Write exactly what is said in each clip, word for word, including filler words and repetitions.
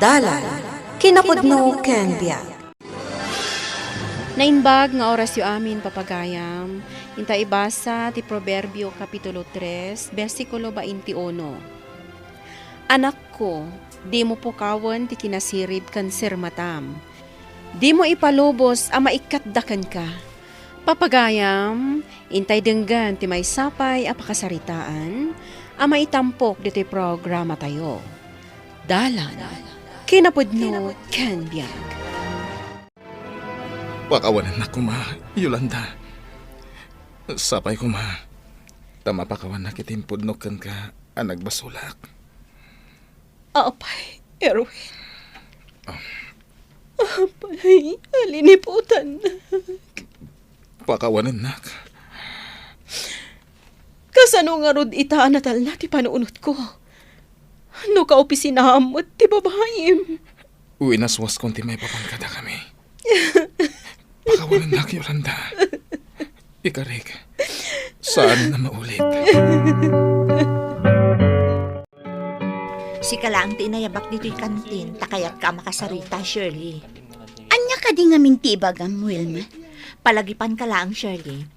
Dalan, kinapudno ken biag. Naimbag nga orasyo amin, papagayam. Inta ibasa ti Proverbio, Kapitulo tres, bersikulo twenty-uno. Anakko, dimo pukawen ti kinasirib ken sirmatam. Dimo ipalubos a maikkatda kenka. Papagayam, intay denggen ti maysa pay a pakasaritaan a maitampok ditoy programatayo. Dalan, kinapudno ken biag. Pakawanennak koma, Yolanda. Sapay koma, ta mapakawannak iti impudnok kenka a nagbasolak. Apay, Erwin. Ah. Apay, a liniputan. Pakawanennak. Kasano ngarud ita a natalna ti panunotko? No kaopisinaam met ti babaim. Winaswaskon ti maipapan kadakami. Pakawanennak, Yolanda. Ikarik, saan a maulit. Sika laeng ti inayabak ditoy kantin, ta kayatka a makasarita, Shirley. Ania kadi ngamin ti ibagam, Wilma? Palagipanka laeng, Shirley.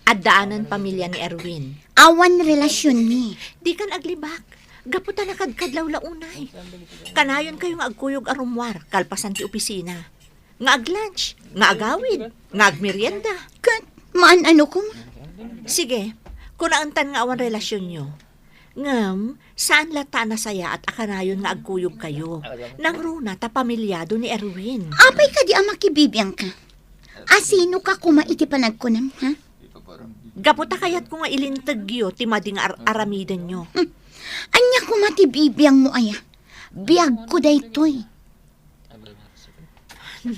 Addaanen pamilya ni Erwin. Awan relasionmi. Dikan aglibak. Gapu ta nakadkadlaw la unay. Kanayonkayo nga agkuyog a rummuar kalpasan ti opisina. Nga aglunch, nga agawid, nga agmerienda. Ket, maan-ano koma? Sige, kunaentan nga awan relasionyo. Ngem, saan latta a nasayaat a kanayon nga agkuyogkayo. Nangruna ta pamilyado ni Erwin. Apay kadi a makibibiangka? A sinoka koma iti panagkunam, ha? Gapu ta kayatko nga ilintegyo ti madi nga ar-, aramidenyo. Hmm. Ania koma ti bibiangmo aya? Biagko daytoy.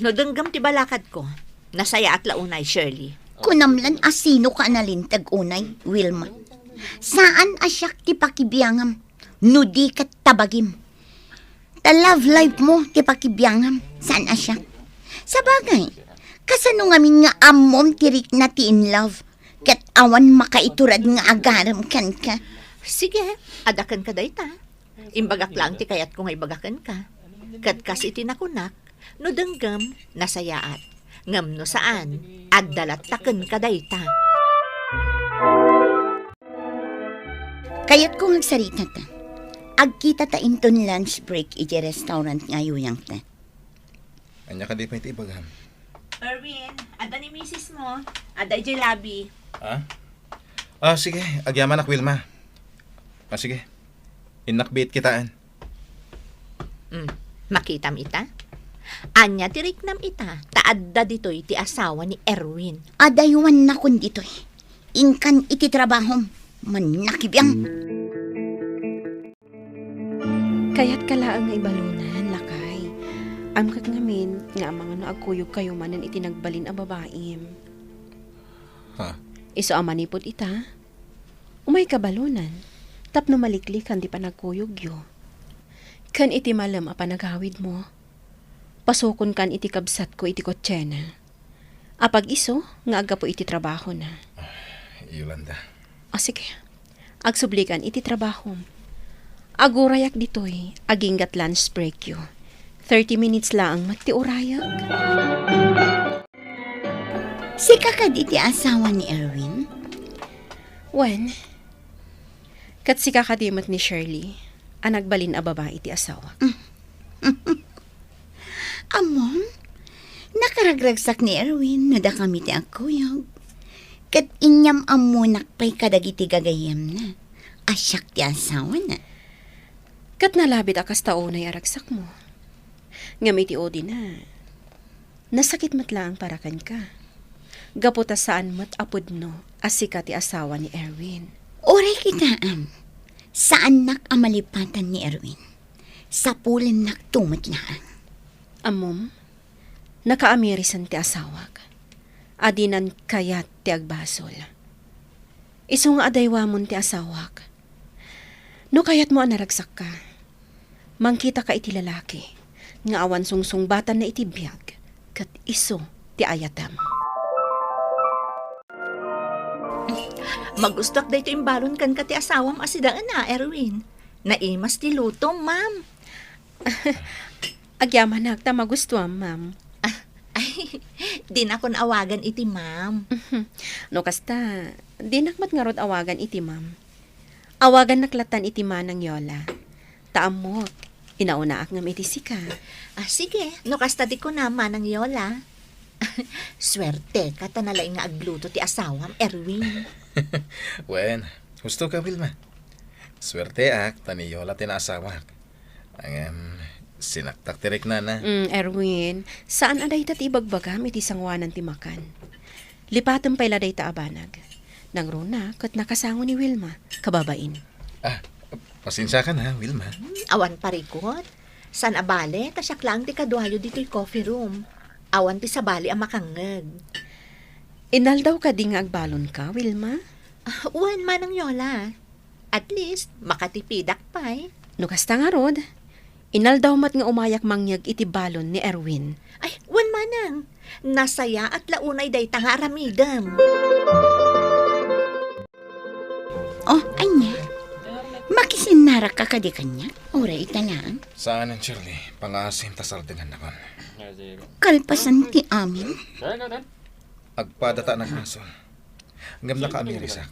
No denggem ti balakadko, nasayaat la unay, Shirley. Kunam lan a sinoka a nalinteg unay, Wilma. Saan a siak ti pakibiangam, no di ket ta bagim. Ta love life mo ti pakibiangam, saan a siak. Sabagay, kasano ngamin nga ammom ti rikna ti in love, ket awan makaiturad nga agarem kenka? Sige, adda kenka dayta. Imbagak laeng ti kayatko nga ibaga kenka. Ket kas iti nakunak, no denggem, nasayaat. Ngem no saan, adda latta kenka dayta. Kayatko nga agsarita ta. Agkita ta inton lunch break iti restaurant nga ayuyangta. Ania kadi pay ti ibagam? Erwin, adda ni misis mo. Adda idiay lobby. Ah? Ah, sige. Agyamanak, Wilma. Ah, sige. Innak biit kitaen. Mm. Makitam ita? Ania ti riknam ita? Ta adda ditoy ti asawa ni Erwin. Adaywannakon ditoy. Inkan iti trabahom. Mannakibiang. Kayatka laeng nga ibalunan, lakay. Ammok ngamin nga amangan no agkuyogkayo manen iti nagbalin a babaim. Ha? Isu a manipud ita, umayka balunan, tapno maliklikan ti panagkuyogyo. Ken iti malem a panagawidmo, pasukonkan iti kabsatko iti kotsena. Apag-isu nga aggapu iti trabahona. Ah, Yolanda. O, sige. Agsublikan iti trabahom. Agurayak ditoy, aginggat lunch breakyo. Thirty minutes laeng met ti urayak. Sika kadi ti asawa ni Erwin? Wen, ket sika kadi met ni Shirley, a nagbalin a babai ti asawak. Ammom, nakaragragsak ni Erwin no dakami ti agkuyog. Ket inyam-ammonak pay kadagiti gagayyemna a siak ti asawana. Ket nalabit a kasta unay a ragsakmo. Ngem iti udina, nasakit met laeng para kenka. Gapu ta saan met a pudno a sika ti asawa ni Erwin. Uray kitaem, saannak a malipatan ni Erwin. Sapulennakto met laeng. Ammom, nakaamirisan ti asawak. A dinan kayat ti agbasol. Isu nga adaywamon ti asawak. No kayatmo a naragsakka, mangkitaka iti lalaki nga awan sungsungbatanna iti biag, ket isu ti ayatem. Magustuak daytoy imbalon kenka ti asawam a sidaena, Erwin. Naimas ti lutom, ma'am. Agyamanak ta magustuam, ma'am. Ay, dinakon awagan iti ma'am. No kasta, dinak met ngarud awagan iti ma'am. Awagannak lattan iti Manang Yola. Ta ammok, inaunaak ngem iti sika. Ah, sige, no kasta ti kunam, Manang Yola. Suerteka ta nalaing nga agluto ti asawam, Erwin. Wen, husto ka, Wilma. Suerteak ta ni Yola ti naasawak. Ngem, sinaktak ti riknana. Mm, Erwin, saan a dayta ti ibagbagam iti sangoanan ti makan. Lipatem pay la dayta a banag. Nangruna ket nakasango ni Wilma, kababain. Ah, pasensiakan ha, Wilma. Hmm, awan parikot. Saan a bale, ta siak laeng ti kaduayo ditoy coffee room. Awan ti sabali a makangngeg. Inaldaw kadi nga agbalonka, Wilma? Ah, wen, Manang Yola. At least, makatipidak pay. No kasta ngarud, inaldaw met nga umayak mangngeg iti balon ni Erwin. Ay, wen manang. Nasayaat la unay dayta nga aramidem. Oh, ania? Makisinnarakka kadi kaniak? Uray ita laeng? Saanen, Shirley. Pangaasim ta sardengannakon. Kalpasan ti amin. Agpadata a nagbasol. Ngem nakaamirisak.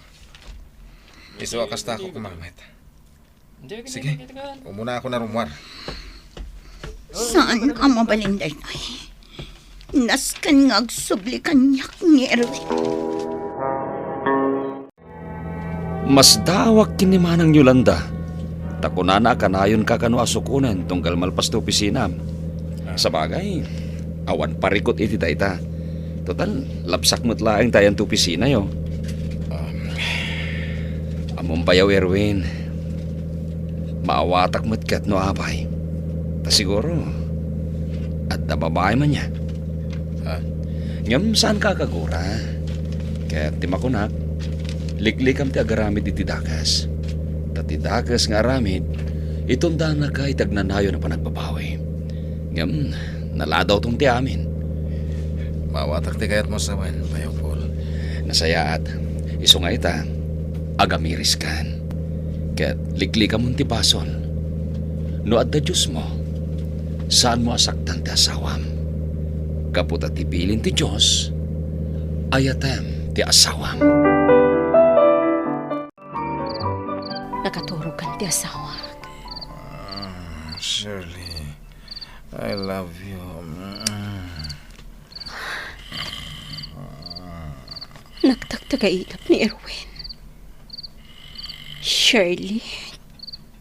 Isu a kastako kumamet. Sige, umuna ako na rummuar. Saan a mabalin daytoy? Nasken nga agsubli kaniak ni Erwin. Masdaawak ken ni Manang Yolanda, ta kunana a kanayon kakano a sukonen tunggal malpas ti opisinam. Ah. Sabagay, awan parikot iti dayta. Total, labsak met laeng ta ayan ti opisinayo. Um, ammom bayaw, Erwin. Maawatak met ket no apay. Ta siguro, adda babae man ya. Ha? Ngem saanka a kagura. Ket ti makunak, liklikam ti agaramid iti dakes. Ta ti dakes nga aramid, itundanaka iti agnanayon a panagbabawi. Ngem, naladawton ti amin. Maawatak ti kayatmo sawen, Bayaw Paul. Nasayaat, isu nga ita, agamiriskan. Ket liklikamon ti basol. No adda Diosmo, saanmo a saktan ti asawam. Gapu ta ti bilin ti Dios, ayatem ti asawam. Nakaturogkan ti asawak. Ah, Shirley, I love you. Mm. Nagtagtagailap ni Erwin. Shirley,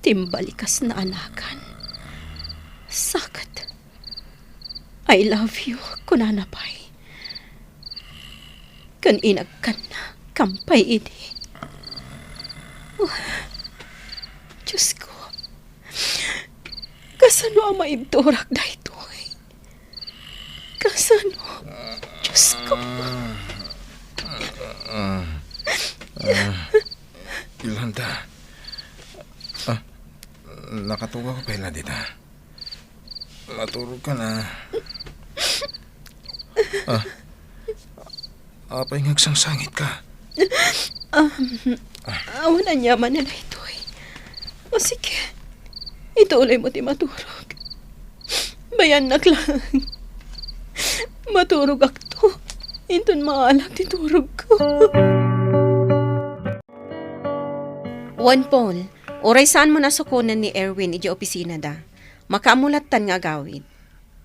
timbalikas naanakan. Sakit. "I love you," kunana pay. Ken inagkanna, kampay idi. Oh, Diyos ko, kasano a maibturak daytoy? Kasano? Diyos ko. Ah, ah, ah, Yolanda. Ah, nakatugawka pay la dita? Maturogka na. Ah, apay nga agsangsangitka? Um, awan aniaman a daytoy. O sige, ituloymo ti maturog. Bayannak laeng. Maturogakto. Inton maalag ti turogko. Wen, Paul, uray saanmo a sukonen ni Erwin idiay opisinada, makaammo lattan nga agawid.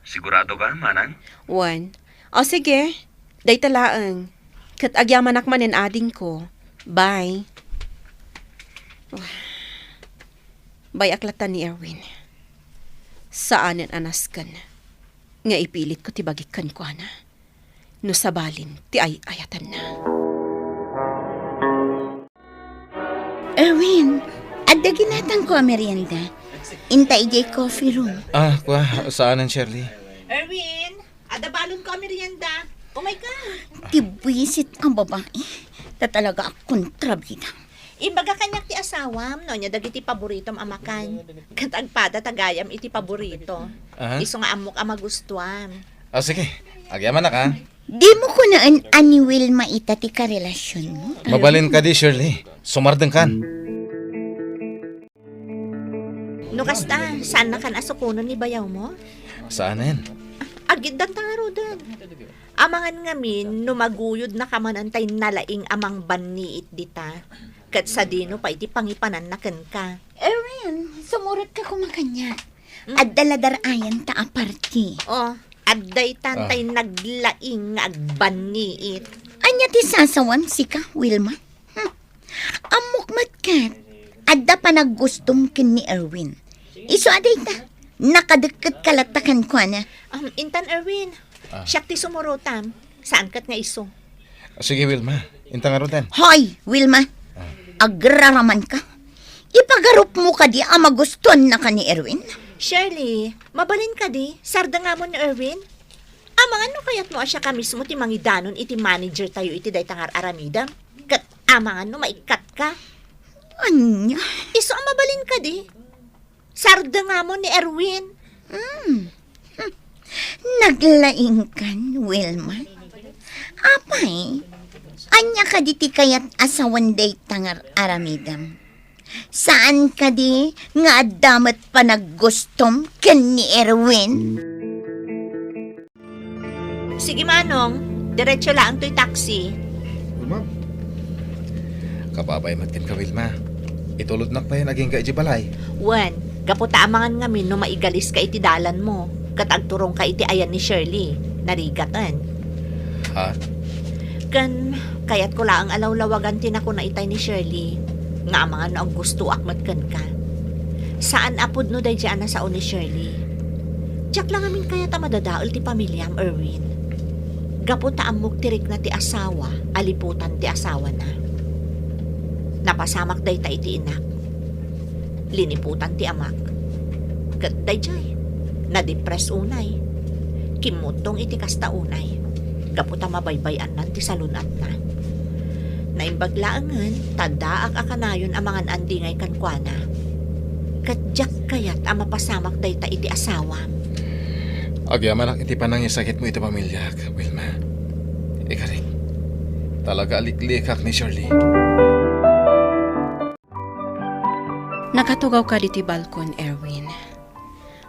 Siguradoka, manang? Wen. O sige, dayta laeng. Ket agyamanak manen adingko. Bye. Bay-ak lattan ni Erwin. Saanen a nasken nga ipilitko ti bagik kenkuana no sabalin ti ay-ayatenna. Erwin, adda ginatangko a merienda. Inta idiay coffee room. Ah, kua, saanen, Shirley? Erwin, adda balonko a merienda. Umayka. Ti buisit a babai. Ta talaga a kontrabida. Imbaga kaniak ti asawam, no, ania dagiti paboritom a makan. Ket agpada ta gayam iti paborito. Aha. Isu nga ammok a magustuam. Ah, sige. Agyamanak, ha? Dimo kunaen a ni Wilma ita ti karelasionmo? Mabalin kadi, Shirley. Sumardengkan. No kasta, saannakan a sukonen ni bayawmo? Saanen? Agiddan ta ngaruden. Amangan ngamin no maguyodnaka manen tay nalaing a mangbanniit dita. Ket sadino pay ti pangipananna kenka? Erwin, sumurotka koma kaniak. Hmm? Adda la dar-ayanta a parti. Oh, adda itan tay naglaing nga agbanniit. Ania ti sasawam sika, Wilma? Hmm. Ammok met ket, adda panaggustom ken ni Erwin. Isu a dayta, nakadekketka latta kenkuana. Um, intan Erwin, Ah. siak ti sumurotam. Saan ket nga isu? Sige, Wilma. Inta ngaruden. Hoy, Wilma. Ah. Agraramanka. Ipagarupmo kadi a magustuannaka ni Erwin? Shirley, mabalin kadi? Sardengamon ni Erwin? Amangan no kayatmo a siaka mismo ti mangidanon iti manager tayo iti dayta nga ar-aramidem? Ket amangan no maikkatka? Ania? Isu a mabalin kadi? Sardengamon ni Erwin. Hmm. Hmm. Naglaingkan, Wilma. Apay, ania kadi ti kayat a sawen dayta nga ar-aramidem? Saan kadi nga adda met panaggustom ken ni Erwin? Sige, Manong. Diretso laeng toy taxi. Ma'am. Kababay met kenka, Wilma. Itulodnak payen agingga idiay balay. Wen, gapu ta amangan ngamin no maigaliska iti dalanmo, ket agturongka iti ayan ni Shirley. Narigaten. Ha? Ken, kayatko laeng a lawlawagan ti nakuna itay ni Shirley, nga amangan no aggustoak met kenka. Saan a pudno daydiay a nasao ni Shirley. Diak la ngamin kayat a madadael ti pamiliam, Erwin. Gapu ta ammok ti rikna ti asawa a liputan ti asawana. Napasamak dayta iti inak. Liniputan ti amak. Ket daydiay, nadepres unay. Kimmuttong iti kasta unay, gapu ta mabaybay-annan ti salun-atna. Naimbag laengen ta addaak a kanayon a mangan-andingay kenkuana. Ket diak kayat a mapasamak dayta iti asawam. Agyamanak iti panangisakitmo iti pamiliak, Wilma. Ikarik, talaga a liklikak ni Shirley. Nakatugaw kadi ti balkon, Erwin?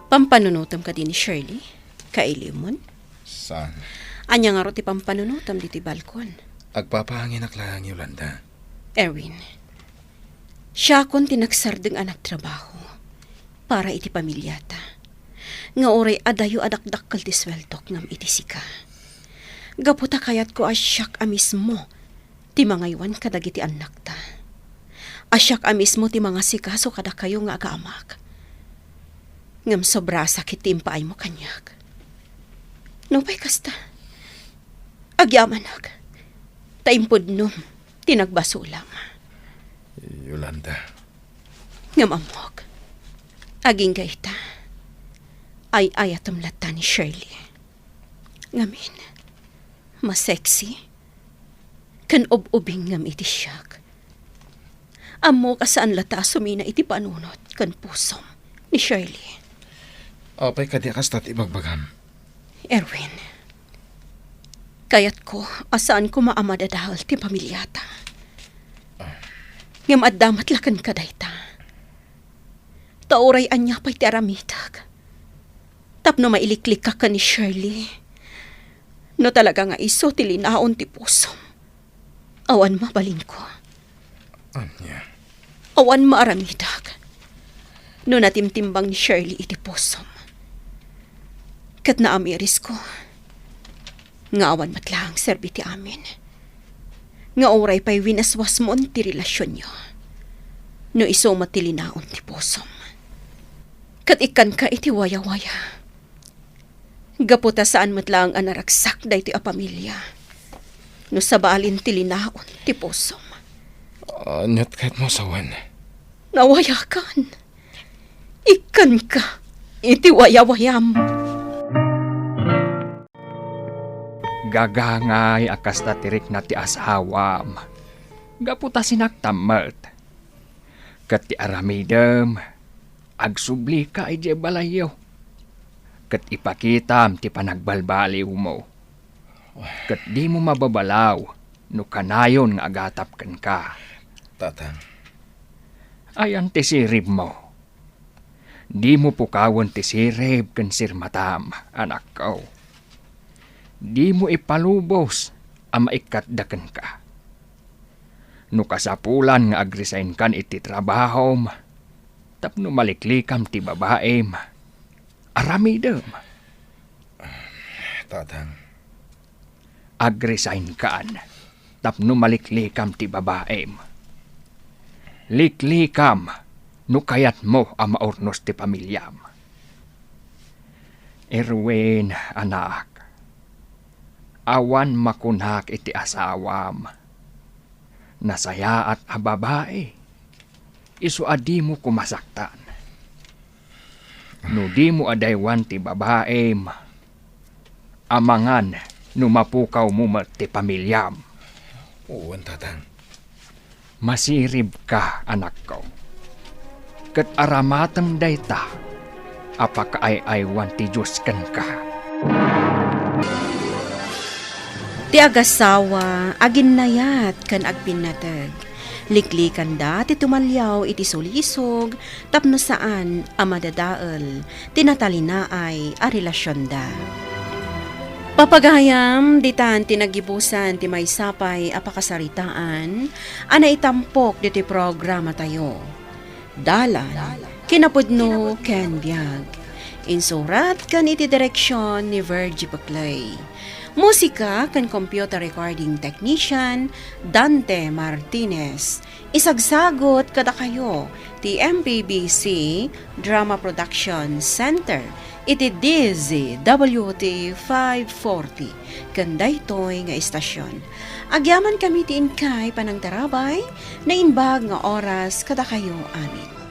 Pampanunotem kadi ni Shirley? Kailiwmon? Saan? Ania ngarud ti pampanunotem ditoy balkon? Agpapahanginak laeng, Yolanda. Erwin, siakon ti nagsardeng a nagtrabaho para iti pamiliata, nga uray adayo a dakdakkel ti sueldok ngem iti sika. Gapu ta kayatko a siak a mismo ti mangaywan kadagiti annakta. A siak a mismo ti mangasikaso kadakayo nga aga-amak. Ngem sobra a sakit ti impaaymo kaniak. Nupay kasta, agyamanak, ta impudnom ti nagbasolam. Yolanda. Ngem ammok, agingga ita, ay-ayatem latta ni Shirley. Ngamin, masexy ken ub-ubingngem iti siak. Ammok a saan latta a sumina iti panunot ken pusom ni Shirley. Apay kadi a kasta ti ibagbagam? Erwin, kayatko a saan koma a madadael ti pamiliata. Ah. Ngem adda met la kenka dayta. Ta uray ania pay ti aramidek tapno mailiklikkak ken ni Shirley, no talaga nga isu ti linaon ti pusom, awan mabalinko. Ania? Awan maaramidak no natimtimbang ni Shirley iti pusom. Ket naamirisko nga awan met laeng serbi ti amin, nga uray pay winaswasmon ti relasionyo no isu met ti linaon ti pusom. Ket ikkanka iti wayawaya. Gapu ta saan met laeng a naragsak daytoy a pamilia no sabalin ti linaon ti pusom. Aniat kayatmo a sawen? Nawayakan. Ikkanka iti wayawayam. Gagangay a kasta ti rikna ti asawam, gapu ta sinaktam met. Ket ti aramidem, agsublika idiay balayyo, ket ipakitam ti panagbalbaliwmo, ket dimo mababalaw no kanayon nga agatap kenka. Tatang. Ayan ti siribmo. Dimo pukawen ti sirib ken sirmatam, anakko. Dimo ipalubos a maikkatda kenka. No kasapulan nga agresign-kan iti trabahom tapno maliklikam ti babaim, aramidem. Tatang. Agresign-kan tapno maliklikam ti babaim. Liklikam no kayatmo a maurnos ti pamiliam. Erwin, anak, awan makunak iti asawam. Nasayaat a babai, isu a dimo koma saktan. No dimo adaywan ti babaim, amangan no mapukawmo met ti pamiliam. Wen, Tatang. Masiribka, anakko. Ket aramatem dayta a pakaay-aywan ti Dios kenka. Ti agasawa, aginnayat ken agpinnateg. Liklikanda ti tumaliaw iti sulisog tapno saan a madadael ti natalinaay a relasionda. Papagayam, ditan ti naggibusan ti maysa pay a pakasaritaan a naitampok ditoy programatayo. Dalan, kinapudno ken biag. Insurat ken iti direksion ni Virgie Peclay. Musika ken computer recording technician, Dante Martinez. Isagsagut kadakayo ti M P B C Drama Production Center iti D Z W T five forty ken daytoy nga istasion. Agyamankami ti inkay panangtarabay, naimbag nga oras kadakayo amin.